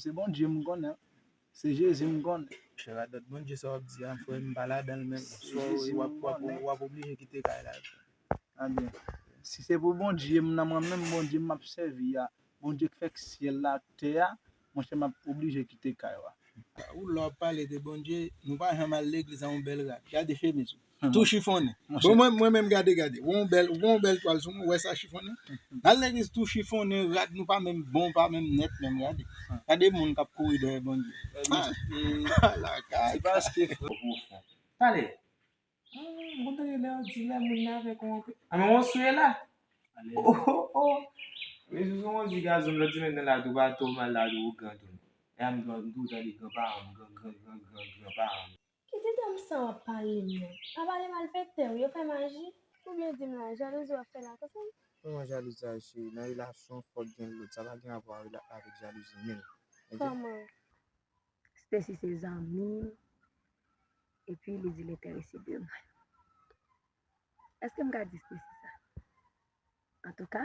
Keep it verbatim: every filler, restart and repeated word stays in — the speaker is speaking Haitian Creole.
Se Bondye m konnen. Se Jezi m konnen. Chè, radòt Bondye sa w ap di a, frè m, m pa ladan l menm. Swa w, w ap, w ap, w ap oblije kite kay la. Ebyen, si se pou Bondye m nan mwen menm, Bondye m ap sèvi a, Bondye k fè syèl la ak tè a, monchè, m ap oblije kite kay la. Ou la w ap pale de Bondye, nou pa janm al legliz a yon bèl rad. Gade chemiz ou. Tou chifonnen. Bon, mwen, mwen menm gade, gade. Ou yon bèl, ou yon bèl twal sou mwen, ou wè sa chifonnen? N al legliz tou chifonnen, rad nou pa menm bon, pa menm nèt menm, gade. Gade moun k ap kouri dèyè Bondye. Lakay. Se paske frè. Pale. Ah, m konn tande lè yo di lè moun nan avèk ou anpil. Ah, men w sou la? Oh, oh, oh. Mesye, sou yon di gazon, lòt semèn nan la tou, pa tou mal la tou, ou gran tou. E a m gran, m tou tande gran paran m, gran, gran, gran, gran, gran paran m. Ki ti dam sa w ap pale m nan? Pa pale malfektè wi, yo fè maji. Ou byen di m la, jalouzi w ap fè la, konsa? Kòman jalouzi a, cheri? Nan relasyon, fòk gen lòt. Sa pa gen rapò a rela-, avèk jalouzi, menm. Kòman? Stacy se zanmi m, epi li di l enterese de mwen. Èske m ka di Stacy sa? Antouka.